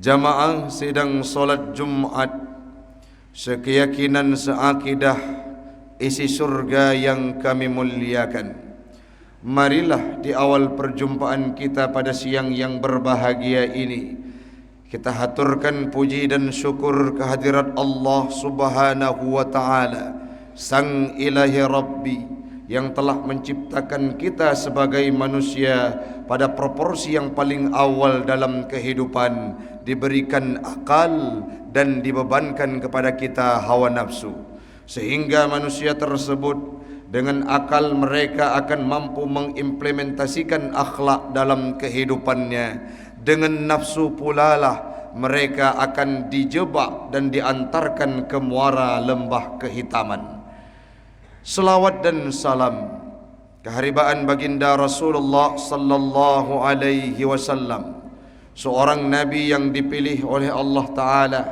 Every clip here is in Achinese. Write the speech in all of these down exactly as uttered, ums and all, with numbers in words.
Jamaah sidang salat Jumat, sekeyakinan, seakidah, isi syurga yang kami muliakan. Marilah di awal perjumpaan kita pada siang yang berbahagia ini, kita haturkan puji dan syukur kehadirat Allah Subhanahu wa Ta'ala, Sang Ilahi Rabbi, yang telah menciptakan kita sebagai manusia pada proporsi yang paling awal dalam kehidupan, diberikan akal dan dibebankan kepada kita hawa nafsu. Sehingga manusia tersebut dengan akal mereka akan mampu mengimplementasikan akhlak dalam kehidupannya. Dengan nafsu pulalah mereka akan dijebak dan diantarkan ke muara lembah kehitaman. Selawat dan salam keharibaan baginda Rasulullah sallallahu alaihi wasallam, seorang nabi yang dipilih oleh Allah Ta'ala,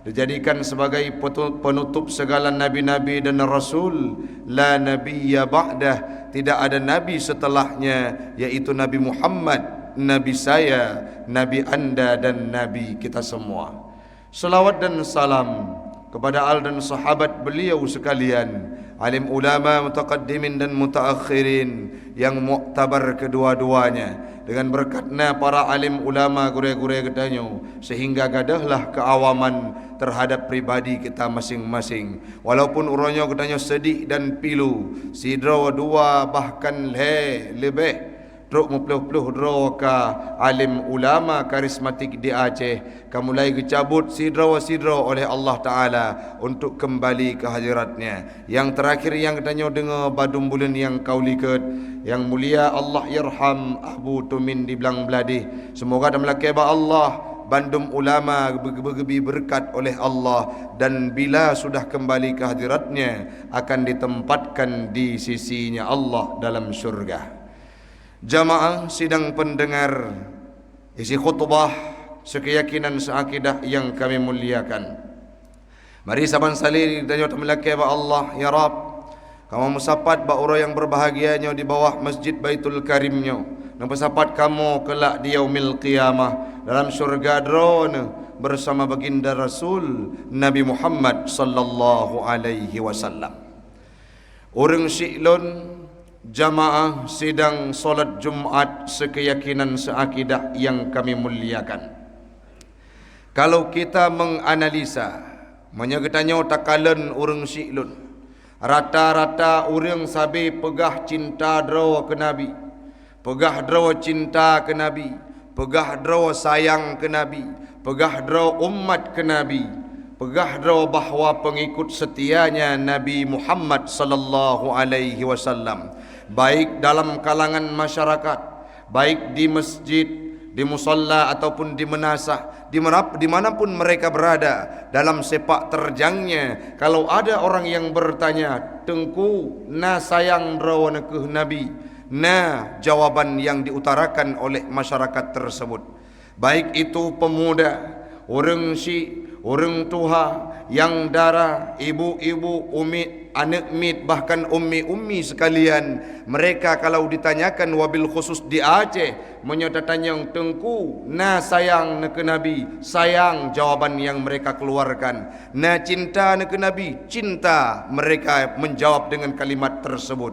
dijadikan sebagai petu-, penutup segala nabi-nabi dan rasul, la nabiyya ba'dah, tidak ada nabi setelahnya, yaitu Nabi Muhammad, nabi saya, nabi anda, dan nabi kita semua. Selawat dan salam kepada al dan sahabat beliau sekalian, alim ulama mutaqaddimin dan mutaakhirin yang muktabar kedua-duanya. Dengan berkatna para alim ulama gurée-gurée geutanyoe, sehingga gadôhlah keuawaman terhadap pribadi kita masing-masing. Walaupun uroe nyoe geutanyoe seudik dan pilu, sidroe, dua, bahkan lhée leubeh, trok meuplôh-plôh droe ka alim ulama karismatik di Aceh, ka mulai geucabut sidroe-sidroe oleh Allah Ta'ala untuk kembali ke hadirat-Nya. Yang terakhir nyang geutanyoe deungoe bandum buleuen nyang ka u likot, yang mulia Allahyarham Abu Tumin di Blang Bladeh. Seumoga tameulakée bak Allah, bandum ulama geubi-, geubi beureukat oleh Allah, dan bila sudah kembali ke hadirat-Nya, akan ditempatkan di sisi-Nya Allah dalam syurga. Jamaah sidang pendengar, isi khutbah sekeyakinan, seakidah yang kami muliakan. Mari saban salé geutanyoe tameulakée bak Allah, "Ya Rabb, kamoe meusapat bak uroe nyang berbahagia nyoe di bawah Masjid Baitul Karim nyoe, neupeusapat kamoe keulak di Yaumil Qiyamah dalam syurga Droeneuh bersama Baginda Rasul Nabi Muhammad sallallahu alaihi wasallam." Ureuëng syiek lôn, jamaah sidang salat Jumat sekeyakinan, seakidah yang kami muliakan. Kalau kita menganalisa, meunyoe geutanyoe takalon ureuëng syiek lôn, rata-rata ureuëng sabe peugah cinta droe keu Nabi, peugah droe cinta keu Nabi, peugah droe sayang keu Nabi, peugah droe umat keu Nabi, peugah droe bahwa pengikut setianya Nabi Muhammad sallallahu alaihi wasallam, baik dalam kalangan masyarakat, baik di masjid, di musalla ataupun di meunasah, di mana, di mana pun mereka berada, dalam sepak terjangnya, kalau ada orang yang bertanya, "Teungku, na sayang droeneuh keu Nabi?" Na jawaban yang diutarakan oleh masyarakat tersebut. Baik itu pemuda, ureuëng syiek, ureuëng tuha, nyang dara, ibu-ibu, umi, aneuëk miet, bahkan ummi-ummi sekalian, mereka kalau ditanyakan, wabil khusus di Aceh, meunyoe tatanyong, "Teungku, na sayang neuh keu Nabi?" Sayang jawaban yang mereka keluarkan. Na cinta neuh keu Nabi? Cinta, mereka menjawab dengan kalimat tersebut.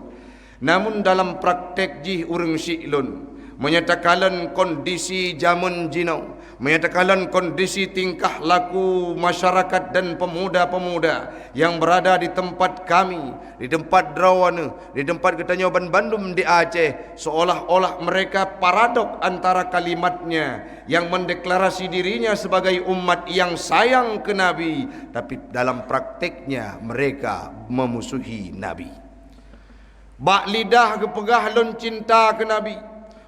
Namun dalam praktek jih ureuëng syiek lôn, meunyoe takalon kondisi jameun jinoe, meunyoe takalon kondisi tingkah laku masyarakat dan pemuda-pemuda yang berada di tempat kami, di tempat droeneuh, di tempat geutanyoe banbandum di Aceh, seolah-olah mereka paradok antara kalimatnya yang mendeklarasi dirinya sebagai umat yang sayang ke Nabi, tapi dalam prakteknya mereka memusuhi Nabi. Bak lidah geupeugah lôn cinta keu Nabi.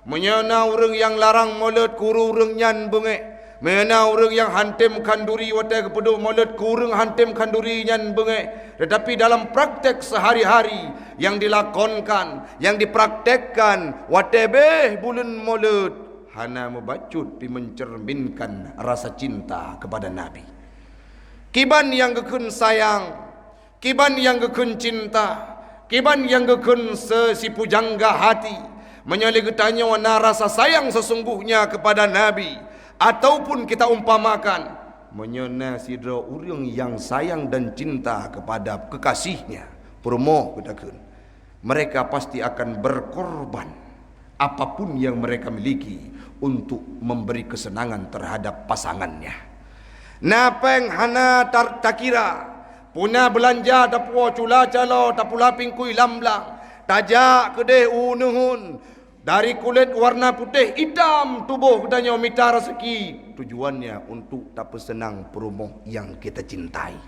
Meunyoe na ureuëng nyang larang molot keu ureuëng nyan beungéh, meunyoe na ureuëng nyang hantem khanduri watée geupeuduek molot keu ureuëng hantem khanduri nyan beungéh, teutapi dalam praktek seuhari-hari nyang dilakonkan, nyang dipraktekkan watée béh buleuen molot, hana mubacut pi mencerminkan rasa cinta kepada Nabi. Kiban nyang geukheun sayang, kiban nyang geukheun cinta, kiban nyang geukheun se-, sipujangga hati. Meunyoe lé geutanyoe na rasa sayang sesungguhnya kepada Nabi, Ataupun kita umpamakan, meunyoe na sidroe ureuëng nyang sayang dan cinta kepada kekasihnya, peurumoh geutakheun, mereka pasti akan berkorban apapun yang mereka miliki untuk memberi kesenangan terhadap pasangannya. Na péng hana tar-, takira, puna beulanja tapuwoe cula calo, tapula pingkui lam blang, tajak keudeh u neuheun, dari kulét warna putéh itam tuboh geutanyoe mita raseuki, tujuannya untuk tapeuseunang peurumoh yang kita cintai.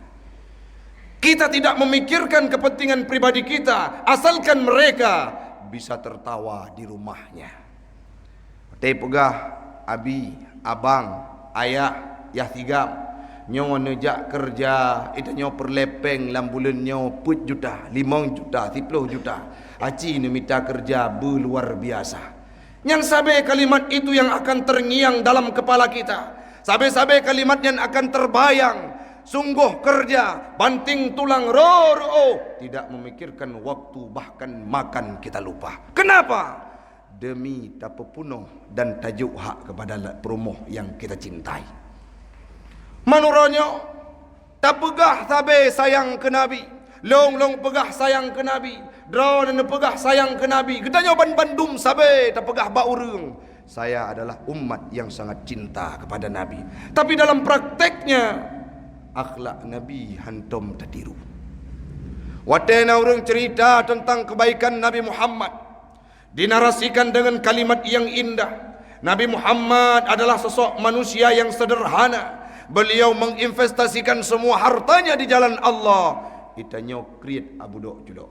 Kita tidak memikirkan kepentingan pribadi kita, asalkan mereka bisa tertawa di rumahnya. Watée peugah abi, abang, ayah, yah sigam, nyoe neujak keureuja, geutanyoe peureulée péng lam buleuen nyoe peuet juta, limong juta, siplôh juta. Aci neumita keureuja beu luar biasa. Nyang sabe kalimat itu yang akan terngiang dalam kepala kita. Sabe-sabe kalimat nyan akan terbayang. Sunggoh keureuja, banting tulang ro-ro, tidak memikirkan waktu, bahkan makan kita lupa. Kenapa? Demi tapeupunoh dan tajok hak kepada la-, peurumoh yang kita cintai. Meunurot nyoe, tapeugah sabe sayang keu Nabi, lôn-lôn peugah sayang keu Nabi, droeneuh neupeugah sayang keu Nabi, geutanyoe ban-, bandum sabe tapeugah bak ureuëng, "Saya adalah umat yang sangat cinta kepada Nabi." Tapi dalam prakteknya, akhlak Nabi hantom tatiru. Watée na ureuëng cerita tentang kebaikan Nabi Muhammad, dinarasikan dengan kalimat yang indah. Nabi Muhammad adalah sosok manusia yang sederhana. Beliau menginvestasikan semua hartanya di jalan Allah. Geutanyoe kriet abudok-cudok.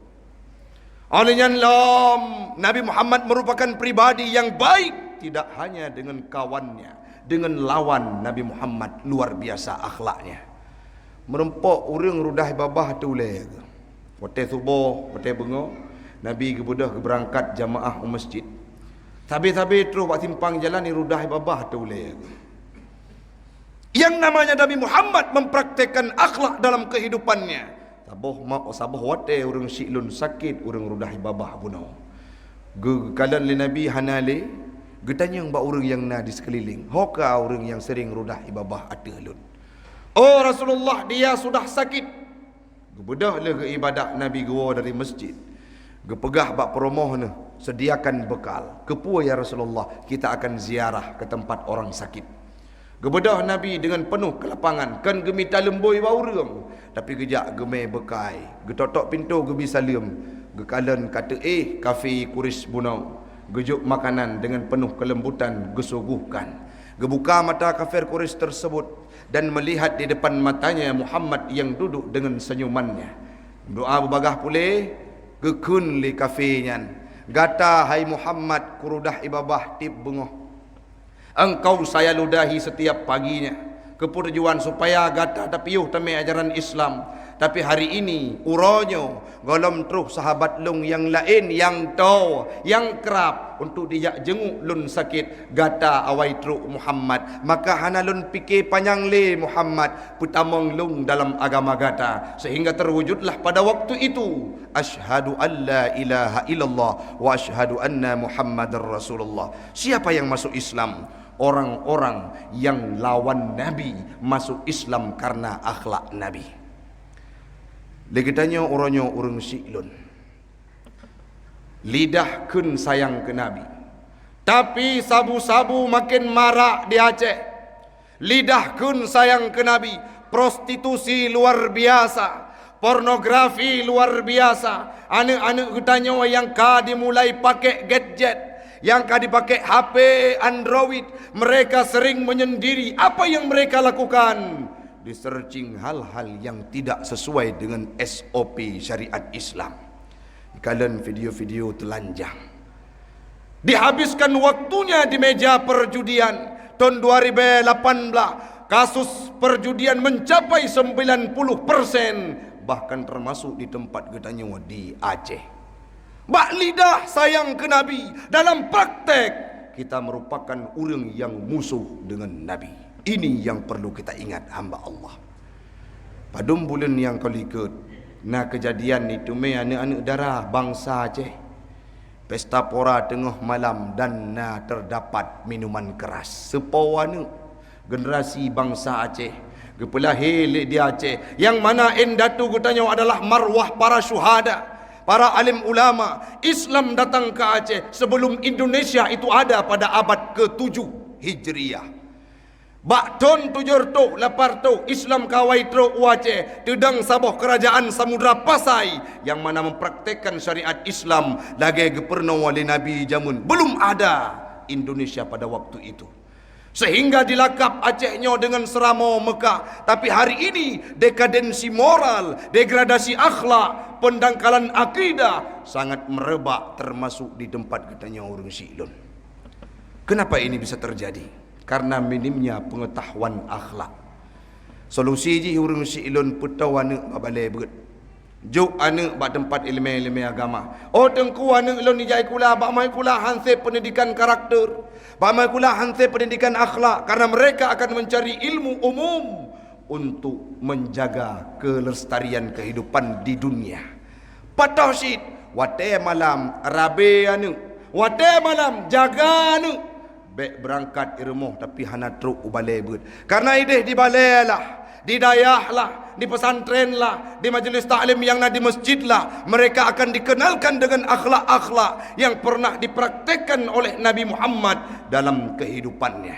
Oleh nyan lom, Nabi Muhammad merupakan pribadi yang baik, tidak hanya dengan kawannya, dengan lawan Nabi Muhammad luar biasa akhlaknya. Meureumpok ureuëng rudah babah teu ulée geuh. Watée suboh, watée beungoh, Nabi geubeudôh geubeurangkat jamaah u masjid. Sabe-sabe troh bak simpang jalan, rudah babah teu ulée geuh. Yang namanya Nabi Muhammad mempraktekkan akhlak dalam kehidupannya. Saboh ma-, saboh watée ureuëng syiek lôn sakét, ureuëng rudah babah bunoe. Geukalon lé Nabi hana lé, geutanyong bak ureuëng nyang na di seukeuliléng, "Ho ka ureuëng nyang sering rudah babah ateueh lôn?" "Oh Rasulullah, dia sudah sakit." Geubeudôh lheueh geuibadat, Nabi geuwoe dari masjid. Geupeugah bak peurumoh neuh, "Sediakan bekal." "Keupeue ya Rasulullah?" "Kita akan ziarah ke tempat orang sakit." Geubeudôh Nabi deungon peunoh keulapangan, kon geumita leumbôi bak ureuëng, tapi geujak geumé beukai. Geutok-tok pintoe, geubi saleuem, geukalon ka teuéh kafé Quraisy bunoe. Geujok makanan deungon peunoh keulembutan geusuguhkan. Geubuka mata kafir Quraisy tersebut dan melihat di depan matanya Muhammad yang duduk dengan senyumannya. Doa beubagaih puléh, geukheun lé kafé nyan, "Gata, hai Muhammad, kurudah babah tieb beungoh. Engkau saya ludahi setiap paginya. Keupeue tujuan? Supaya gata tapiôh tamé ajaran Islam. Tapi hari ini, uroe nyoe, gohlom troh sahabat lôn nyang laén nyang toe, nyang krab, untuk dijak jeungeuk lôn sakét, gata awai trok Muhammad. Maka hana lôn pike panyang lé Muhammad, peutamong lôn dalam agama gata." Sehingga terwujudlah pada waktu itu, "Asyhadu an la ilaha illallah wa asyhadu anna Muhammadar Rasulullah." Siapa yang masuk Islam? Orang-orang yang lawan Nabi masuk Islam karena akhlak Nabi. Lé geutanyoe uroe nyoe ureuëng syiek lôn. Lidah kheun sayang keu Nabi, tapi sabu-sabu maken marak di Aceh. Lidah kheun sayang keu Nabi, prostitusi luar biasa, pornografi luar biasa. Aneuëk-aneuëk geutanyoe nyang ka dimulai pakai gadget, nyang ka dipakai H P Android, mereka sering menyendiri. Apa yang mereka lakukan? Di-searching hal-hal yang tidak sesuai dengan S O P syariat Islam. Kalon video-video telanjang. Dihabiskan waktunya di meja perjudian. Tahun dua ribu lapan belas, kasus perjudian mencapai sembilan puluh persen, bahkan termasuk di tempat geutanyoe di Aceh. Bak lidah sayang keu Nabi, dalam praktek kita merupakan ureuëng yang musuh dengan Nabi. Ini yang perlu kita ingat, hamba Allah. Padum buleuen nyang ka likot, na keujadian niteumé aneuëk-aneuëk dara bansa Aceh. Pesta pora teungoh malam dan na teudapat minuman keras. Seupo aneuëk, Generasi bansa Aceh geupeulahé lé di Aceh, nyang mana indatu geutanyoe adalah marwah para syuhada, para alim ulama. Islam datang ke Aceh sebelum Indonesia itu ada pada abad ketujuh Hijriah. Bak thon tujoh reutôh lapan reutôh, Islam ka awai trok u Aceh, teudong saboh kerajaan Samudra Pasai nyang mana mempraktekkan syariat Islam lagée geupeurunoe lé Nabi jameun. Belum ada Indonesia pada waktu itu. Sehingga dilakab Aceh nyoe dengan seuramoe Mekah. Tapi hari ini, dekadensi moral, degradasi akhlak, pendangkalan akidah sangat merebak, termasuk di tempat geutanyoe ureuëng Siklon. Kenapa ini bisa terjadi? Karena minimnya pengetahuan akhlak. Solusi jih ureuëng Siklon, peutoe aneuëk bak balée beuet. Jok aneuëk bak teumpat iéleumé-iéleumé agama. Oh Teungku, aneuëk lôn ijak sikula, bak meusikula han sép pendidikan karakter, bak meusikula han sép pendidikan akhlak, karena mereka akan mencari ilmu umum untuk menjaga kelestarian kehidupan di dunia. Patoh cit, watée malam, rabe aneuëk, watée malam, jaga aneuëk. Bék beurangkat i rumoh tapi hana trok u balée beuet. Karena ideh di balée lah, di dayah lah, di pesantren lah, di majelis taklim nyang na di masjid lah, mereka akan dikenalkan dengan akhlak-akhlak yang pernah dipraktekkan oleh Nabi Muhammad dalam kehidupannya.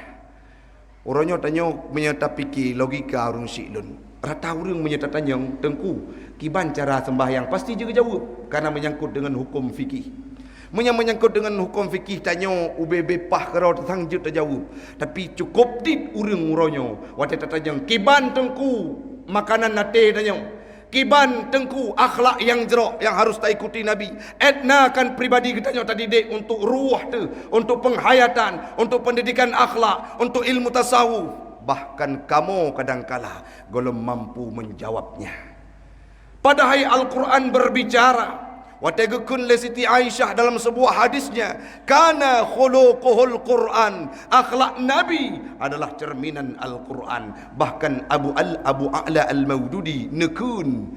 Uroe nyoe tanyoe meunyoe tapike logika ureuëng Siklon, rata ureuëng meunyoe tatanyong, Teungku, kiban cara sembahyang? Pasti jeuet geujaweueb, karena menyangkut dengan hukum fikih. Meunyoe menyangkut dengan hukum fikih, tanyoe ubé-bé paih keudroe teusang jeuet tajaweueb. Tapi cukôp dit ureuëng uroe nyoe, watée tatanyong, kiban Teungku makanan até tanyoe? Kiban Teungku akhlak nyang jroh nyang harus taikuti Nabi? Étna kan pribadi geutanyoe tadidik untuk ruh teuh, untuk penghayatan, untuk pendidikan akhlak, untuk ilmu tasawuf. Bahkan kamoe kadangkala gohlom mampu menjawabnya. Padahai Al-Quran berbicara. Watée geukheun lé Siti Aisyah dalam sebuah hadisnya, "Kana khuluquhul Quran." Akhlak Nabi adalah cerminan Al-Quran. Bahkan Abu Al-, Abu A'la Al-Maududi neukheun,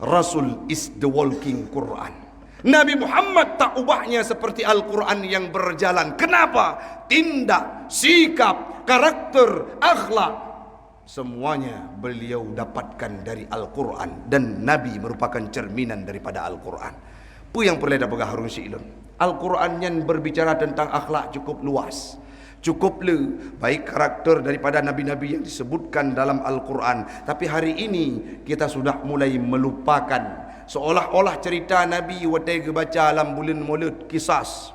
"Rasul is the walking Quran." Nabi Muhammad tak ubahnya seperti Al-Quran yang berjalan. Kenapa? Tindak, sikap, karakter, akhlak, semuanya beliau dapatkan dari Al-Quran, dan Nabi merupakan cerminan daripada Al-Quran. Peue nyang peureulée tapeugah ureuëng Siklon? Al-Quran nyan berbicara tentang akhlak cukup luas, cukup le, baik karakter daripada nabi-nabi yang disebutkan dalam Al-Quran. Tapi hari ini kita sudah mulai melupakan, seolah-olah cerita Nabi watée geubaca lam buleuen Maulud, kisas.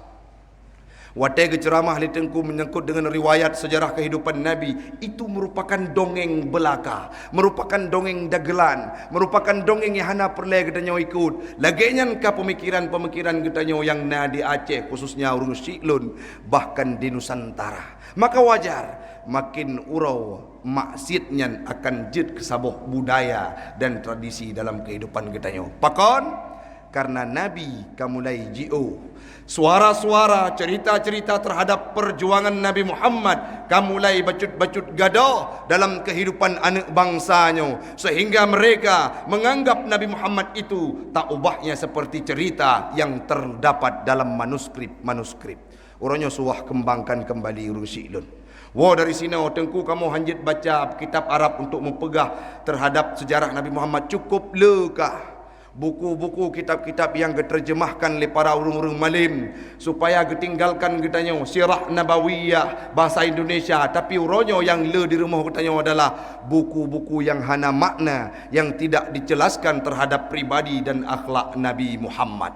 Watée geuceuramah lé Teungku menyangkut dengan riwayat sejarah kehidupan Nabi, itu merupakan dongeng belaka, merupakan dongeng dagelan, merupakan dongeng nyang hana peureulée geutanyoe ikut. Lagée nyan ka peumikiran-peumikiran geutanyoe nyang na di Aceh, khususnya ureuëng Siklon, bahkan di Nusantara. Maka wajar, makin uroe maksiet nyan akan jeuet keu saboh budaya dan tradisi dalam kehidupan geutanyoe. Pakon? Karena Nabi ka mulai jiôh. Suara-suara, cerita-cerita terhadap perjuangan Nabi Muhammad ka mulai bacut-bacut gadôh dalam kehidupan aneuëk bansa nyoe, sehingga mereka menganggap Nabi Muhammad itu tak ubahnya seperti cerita yang terdapat dalam manuskrip-manuskrip. Uroe nyoe suwah kembangkan kembali ureuëng Siklon. Woe dari sinoe, Teungku, kamoe hanjeuet baca kitab Arab untuk meupeugah terhadap sejarah Nabi Muhammad, cukup le kah buku-buku, kitab-kitab nyang geuterjemahkan lé para ureuëng-ureuëng malem, supaya geutinggalkan geutanyoe Sirah Nabawiyah bahasa Indonesia, tapi uroe nyoe nyang le di rumoh geutanyoe adalah buku-buku nyang hana makna, yang tidak dijelaskan terhadap pribadi dan akhlak Nabi Muhammad.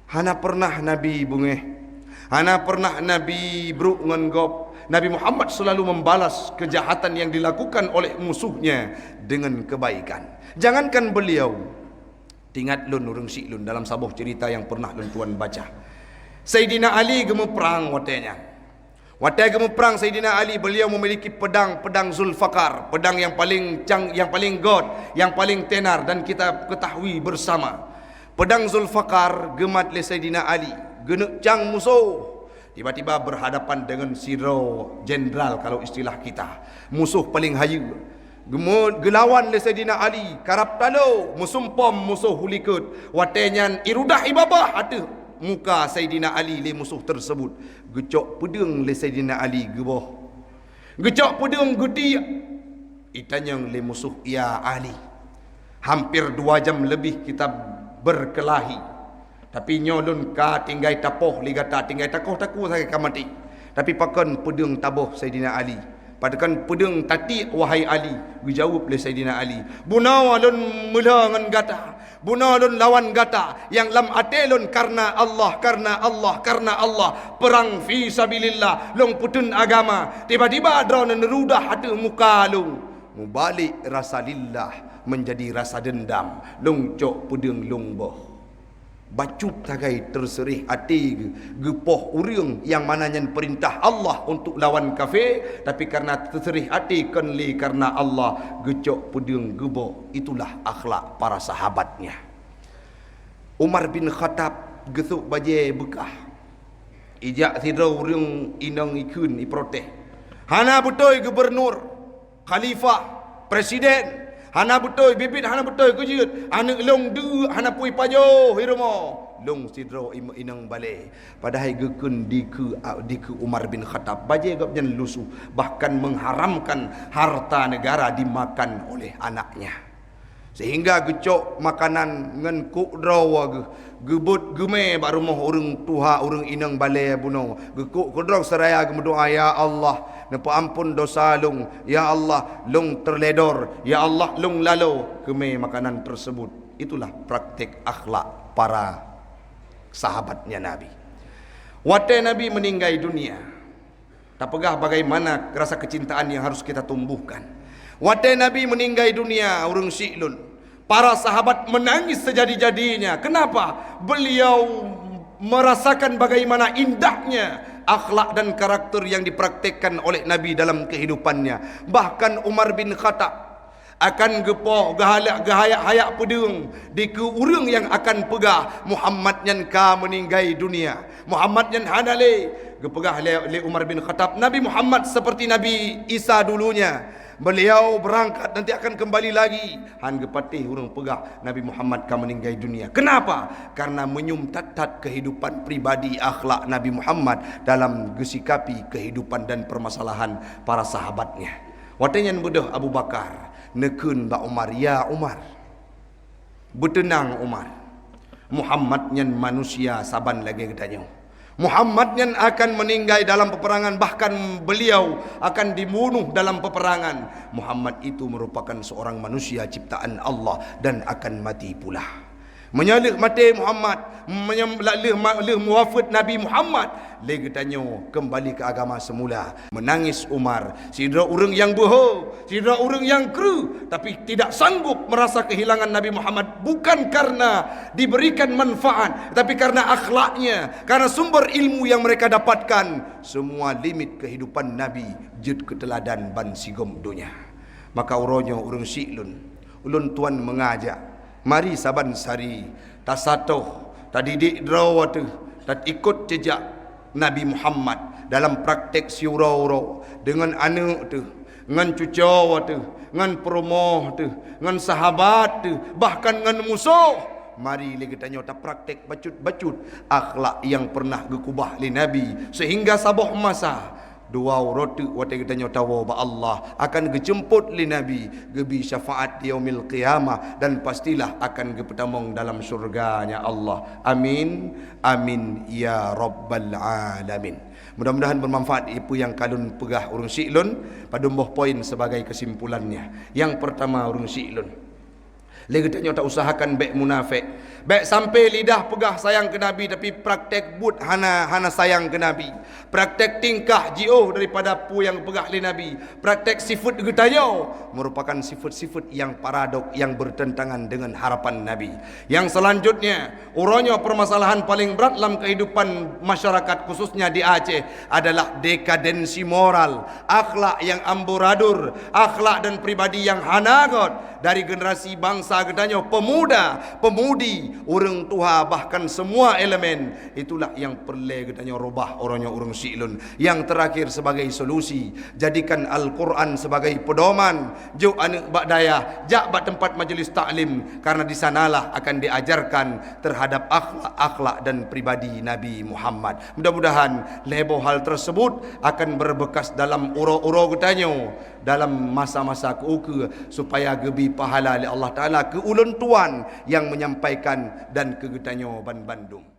Hana pernah Nabi beungéh, hana pernah Nabi brok ngon gob. Nabi Muhammad selalu membalas kejahatan yang dilakukan oleh musuhnya dengan kebaikan. Jangankan beliau, teuingat lôn ureuëng Siklon dalam saboh cerita nyang pernah lôn tuan baca. Saidina Ali geumeuprang watée nyan. Watée geumeuprang Saidina Ali, beliau memiliki pedang, pedang Zulfakar, pedang yang paling cang-, yang paling got, yang paling tenar, dan kita ketahui bersama. Pedang Zulfakar geumat lé Saidina Ali, geuneuk cang musoh. Tiba-tiba berhadapan dengan sidroe jenderal, kalau istilah kita. Musoh paling hayeue. Geumo-, geulawan lé Saidina Ali, karab talo, meusumpom musoh u likot. Watée nyan irudah ibabah ateueh muka Saidina Ali lé musoh tersebut. Geucok peudeueng lé Saidina Ali geuboh. Geucok peudeueng geutiek, itanyong lé musoh, "Ya Ali, hampir dua jam lebih kita berkelahi, tapi nyoe lôn ka tinggai tapoh lé gata, tinggai takoh takue sagai ka maté. Tapi pakon peudeueng taboh, Saidina Ali? Pakon peudeueng tatiek, wahai Ali?" Geujaweueb lé Saidina Ali, "Bunoe lôn meulhö ngon gata, bunoe lôn lawan gata, nyang lam até lôn karna Allah, karna Allah, karna Allah, peurang fi sabilillah, lôn peuteun agama. Tiba-tiba droeneuh neurudah ateueh muka lôn, mubalek rasa lillah meunjadi rasa deundam, lôn cok peudeueng lôn boh." Bacut sagai teuseureh até geu-, geupoh ureuëng nyang mana nyan peurintah Allah untuk lawan kafé, tapi karna teuseureh até kon lé karna Allah, geucok peudeueng geuboh. Itulah akhlak para sahabatnya. Umar bin Khattab geusok bajée beukah. Ijak sidroe ureuëng inong ikheun iprotes. Hana beutôi gubernur, khalifah, presiden, hana beutôi, biet-biet hana beutôi keujeuet. Aneuëk lôn deuek hana pui pajoh i rumoh. Lôn sidroe im-, inong balée. Padahai geukheun dikeue, dikeue Umar bin Khattab. Bajée gobnyan lusuh, bahkan mengharamkan harta negara dimakan oleh anaknya. Sehingga geucok makanan ngon kok droe geuh, geubeuet geumé bak rumoh ureuëng tuha, ureuëng inong balée bunoe. Geukok keudroe seuraya geumeudoá, "Ya Allah, neupeuampon dosa lôn. Ya Allah, lôn teuledor. Ya Allah, lôn lalo." Geumé makanan tersebut. Itulah praktek akhlak para sahabatnya Nabi. Watée Nabi meninggai dunia, tapeugah bagaimana rasa kecintaan yang harus kita tumbuhkan. Watée Nabi meninggai dunia, ureuëng syiek lôn, para sahabat menangis sejadi-jadinya. Kenapa? Beliau merasakan bagaimana indahnya akhlak dan karakter yang dipraktekkan oleh Nabi dalam kehidupannya. Bahkan Umar bin Khattab akan geupoh geuhalak geuhayak-hayak peudeueng dikeue ureuëng nyang akan peugah, "Muhammad nyan ka meuninggai dunia. Muhammad nyan hana lé." Geupeugah lé, lé Umar bin Khattab, "Nabi Muhammad seperti Nabi Isa dulunya. Beliau berangkat, nanti akan kembali lagi." Han geupatéh ureuëng peugah, "Nabi Muhammad ka meuninggai dunia." Kenapa? Karena meunyoe that-that kehidupan pribadi akhlak Nabi Muhammad dalam geusikapi kehidupan dan permasalahan para sahabatnya. Watée nyan beudôh Abu Bakar neukheun bak Umar, "Ya Umar, beuteunang Umar. Muhammad nyan manusia saban lagée geutanyoe. Muhammad nyan akan meuninggai dalam peperangan, bahkan beliau akan dibunuh dalam peperangan. Muhammad itu merupakan seorang manusia ciptaan Allah dan akan mati pula. Meunyoe lheueh maté Muhammad, meunyoe lheueh ma-, lheueh muwafeuet Nabi Muhammad, lé geutanyoe keumbali keu agama seumula." Meunangis Umar, sidroe ureuëng nyang beuho, sidroe ureuëng nyang kreueh, tapi tidak sanggup merasa kehilangan Nabi Muhammad, bukan karena diberikan manfaat, tapi karena akhlaknya, karena sumber ilmu yang mereka dapatkan. Semua limit kehidupan Nabi jeuet keu teuladan ban sigom donya. Maka uroe nyoe ureuëng syiek lôn, ulôn tuan meungajak, mari saban sari tasatoh, tadidik droe teuh, taikot jeujak Nabi Muhammad dalam praktek siuroe-uroe, deungon aneuëk teuh, ngon cucoe teuh, ngon peurumoh teuh, ngon sahabat teuh, bahkan ngon musoh. Mari lé geutanyoe tapraktek bacut-bacut akhlak nyang pernah geukubah lé Nabi, sehingga saboh masa dua uroe teuk watée geutanyoe tawoe bak Allah akan geucumpot lé Nabi, geubi syafaat di yaumil qiyamah, dan pastilah akan geupeutamong dalam syurga-Nya Allah. Amin, amin, ya rabbal alamin. Mudah-mudahan bermanfaat ipeue nyang ka lôn peugah ureuëng syiek lôn, padum boh poin sebagai kesimpulannya. Nyang pertama ureuëng syiek lôn, lé geutanyoe tausahakan bék munafék. Bék sampai lidah peugah sayang keu Nabi, tapi praktek buet hana, hana sayang keu Nabi. Praktek tingkah jiôh daripada peue nyang geupeugah lé Nabi. Praktek sifeuet geutanyoe merupakan sifeuet-sifeuet nyang paradok, nyang bertentangan dengan harapan Nabi. Nyang selanjutnya, uroe nyoe permasalahan paling berat lam kehidupan masyarakat, khususnya di Aceh, adalah dekadensi moral, akhlak nyang amburadul, akhlak dan pribadi nyang hana göt. Dari generasi bangsa geutanyoe, pemuda, pemudi, ureuëng tuha, bahkan semua elemen, itulah yang peureulée geutanyoe rubah uroe nyoe ureuëng syiek lôn. Yang terakhir sebagai solusi, jadikan Al-Quran sebagai pedoman. Jok aneuëk bak dayah, jak bak tempat majelis taklim, karena di sanalah akan diajarkan terhadap akhlak-akhlak dan pribadi Nabi Muhammad. Mudah-mudahan lhée boh hal tersebut akan berbekas dalam uroe-uroe geutanyoe dalam masa-masa keu ukeue, supaya geubi pahala lé Allah Taala keu ulôn tuan nyang menyampaikan dan keu geutanyoe ban bandum.